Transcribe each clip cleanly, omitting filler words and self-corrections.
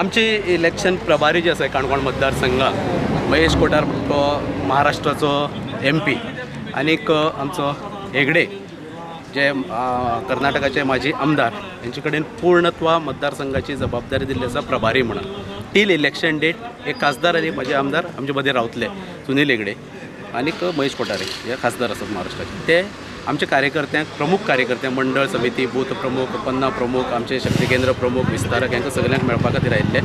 आमची इलेक्शन प्रभारी जे आसा काणकोण मतदारसंघाक महेश कोठार तो महाराष्ट्राचो MP आनीक आमचो हेगडे जे कर्नाटकाचे माजी आमदार हेंचे कडेन पूर्णत्वा मतदारसंघाची जबाबदारी दिल्ली आसा प्रभारी म्हणून. टील इलेक्शन डेट एक खासदार आनी माजी आमदार आमचे मदीं रावतले, सुनील हेगडे आनीक महेश कोठारे हे खासदार आसात महाराष्ट्राचे. ते आमच्या कार्यकर्त्यांक, प्रमुख कार्यकर्त्यांक, मंडळ समिती, बूथ प्रमुख, पन्ना प्रमुख, आमचे शक्ती केंद्र प्रमुख, विस्तारक हांकां सगळ्यांक मेळपा खातीर आयिल्ले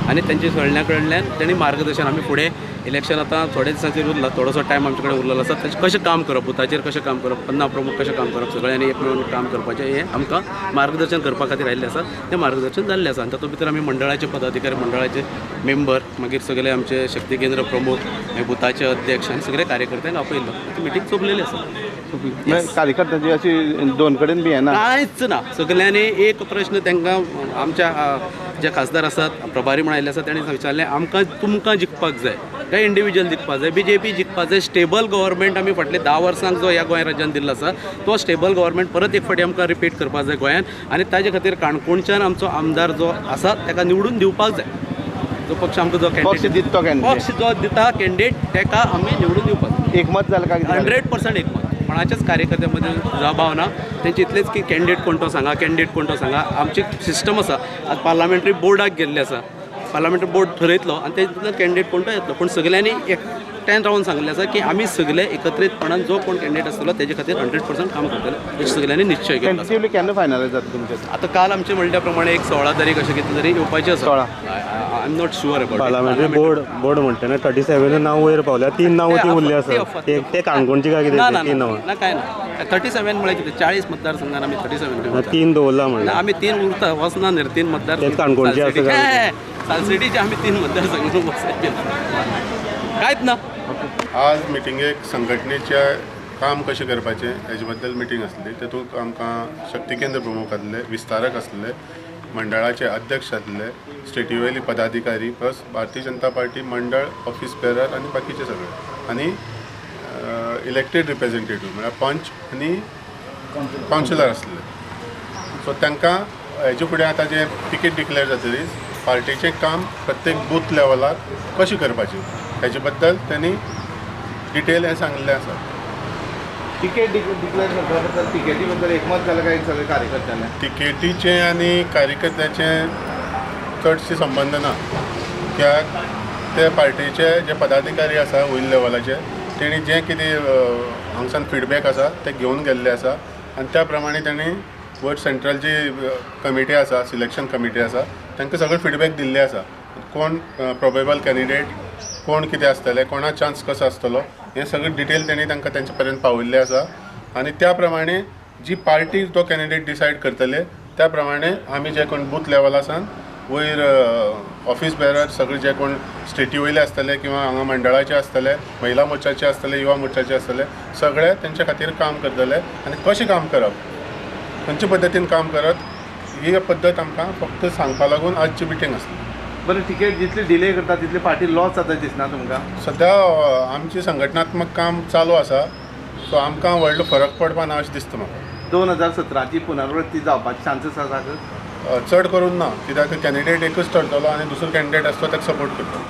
आनी तेंचे सगळ्या कडल्यान तेणी मार्गदर्शन. आमी फुडें इलेक्शन आतां थोडे दिसांचेर उरला, थोडोसो टायम आमचे कडेन उरलेलो आसा, तेजें कशें काम करप, बुथाचेर कशें काम करप, पन्ना प्रमुख कशें काम करप, सगळ्यांनी एक मेळून काम करपाचें हें आमकां मार्गदर्शन करपा खातीर आयिल्लें आसा. तें मार्गदर्शन जाल्लें आसा आनी तातूंत भितर आमी मंडळाचे पदाधिकारी, मंडळाचे मेंबर, मागीर सगळे आमचे शक्ती केंद्र प्रमुख, मागीर बुथाचे अध्यक्ष आनी सगळे कार्यकर्त्यांक आपयल्लो. ती मिटींग सोंपलेली आसा. कार्यकर्त्यांची अशी दोन कडेन बी येना, कांयच ना. सगळ्यांनी एक प्रश्न तांकां आमच्या जे खासदार आसात, प्रभारी म्हण आयिल्ले आसा, तांणी विचारलें आमकां तुमकां जिखपाक जाय काय इंडिविज्युअल जिखपाक जाय, BJP जिखपाक जाय. स्टेबल गव्हर्मेंट आमी फाटले 10 वर्सांक जो ह्या गोंय राज्यान दिल्लो आसा तो स्टेबल गव्हर्मेंट परत एक फावटी आमकां रिपीट करपाक जाय गोंयान आनी ताजे खातीर काणकोणच्यान आमचो आमदार जो आसा ताका निवडून दिवपाक जाय. जो पक्ष आमकां जो पक्ष दिता तो कॅन्डिडेट, पक्ष जो दिता कॅन्डिडेट ताका आमी निवडून दिवपाक जाय. एकमत जालें काय? 100% एकमत. कोणाच्याच कार्यकर्त्यां मदीं दुबाव ना. तेंचे इतलेंच की कॅन्डिडेट कोण तो सांगा, कॅन्डिडेट कोण तो सांगा. आमची सिस्टम आसा, आतां पार्लामेंटरी बोर्डाक गेल्ले आसा, पार्लामेंटरी बोर्ड ठरयतलो आनी तेतूंतल्यान कॅन्डिडेट कोण तो येतलो. पूण सगळ्यांनी एकट्यान रावन सांगलें आसा की आमी सगळे एकत्रीतपणान जो कोण कॅन्डिडेट आसतलो तेजे खातीर 100% काम करतले अशें सगळ्यांनी निश्चय केला. टेंटेटिवली केन्ना फायनलायज जाता तुमचें? आतां काल आमचें म्हणल्या प्रमाणे एक 16 तारीख अशें कितें तरी येवपाचें आसा. 16. I am not sure about. Parliamentary board म्हणटा ना 37 नांव वयर पावल्या, 3 नांवां ती उरली आसा. ते काणकोणची काय कितें 3 नांवां? ना काय ना, 37 म्हळ्यार कितें 40 मतदारसंघान आमी 37 3 दवरला म्हणल्यार आमी 3 उरता, वचना न्ही 3 मतदार काणकोणचे आसा. सालसिटीचे आमी 3 मतदारसंघ कांयच ना. आज मिटिंगेक संघटनेचें काम कशें करपाचें हेजे बद्दल मिटींग आसली. तेतूंत आमकां शक्ती केंद्र प्रमुख आसले, विस्तारक आसले, मंडळाचे अध्यक्ष आसले, स्टेटी वयली पदाधिकारी, प्लस भारतीय जनता पार्टी मंडळ ऑफिस बेरर आनी बाकीचे सगळे, आनी इलेक्टेड रिप्रेझेंटेटीव म्हळ्यार पंच आनी कावन्सिलर आसले. सो तांकां हेजे फुडें आतां जें तिकेट डिक्लेअर जातली पार्टीचें काम प्रत्येक बूथ लेवलार कशें करपाचें हेजे बद्दल त्यांनी डिटेल हें सांगिल्लें आसा. तिकेट डिक्लेअर करपा बद्दल, तिकेटी बद्दल एकमत जालें काय सगळे कार्यकर्त्यांनी? तिकेटीचें आनी कार्यकर्त्याचें चडशे संबंद ना, कित्याक ते पार्टीचे जे पदाधिकारी आसा वयर लेवलाचे तेणी जें कितें हांगसान फिडबॅक आसा ते घेवन गेल्ले आसा आनी त्या प्रमाणे तेणी वयर सेंट्रल जी कमिटी आसा, सिलेक्शन कमिटी आसा, तांकां सगळें फिडबॅक दिल्ले आसा. कोण प्रोबेबल कॅन्डिडेट, कोण कितें आसतलें, कोणा चान्स कसो आसतलो, हें सगळें डिटेल तेणी तांकां तेंचे पर्यंत पावयल्लें आसा. आनी त्या प्रमाणे जी पार्टी तो कॅन्डिडेट डिसायड करतले त्या प्रमाणे आमी जे कोण बूथ लेवलासान वयर ऑफिस बेरर सगळे जे कोण स्टेटी वयले आसतले किंवा हांगा मंडळाचे आसतले, महिला मोर्चाचे आसतले, युवा मोर्चाचे आसतले, सगळे तेंच्या खातीर काम करतले. आनी कशें काम करप, खंयचे पद्दतीन काम करत, ही पद्दत आमकां फक्त सांगपा लागून आजची मिटींग आसली. बरें, तिकेट जितली डिले करता तितली पार्टी लॉस जाता दिसना तुमकां? सद्या आमचें संघटनात्मक काम चालू आसा, सो आमकां व्हडलो फरक पडपा ना अशें दिसता म्हाका. 2017ची पुनर्वृत्ती जावपाची चान्सीस आसा? चड करून ना, कित्याक कॅन्डिडेट एकूच ठरतलो आनी दुसरो कॅन्डिडेट आसतो ताका सपोर्ट करतलो.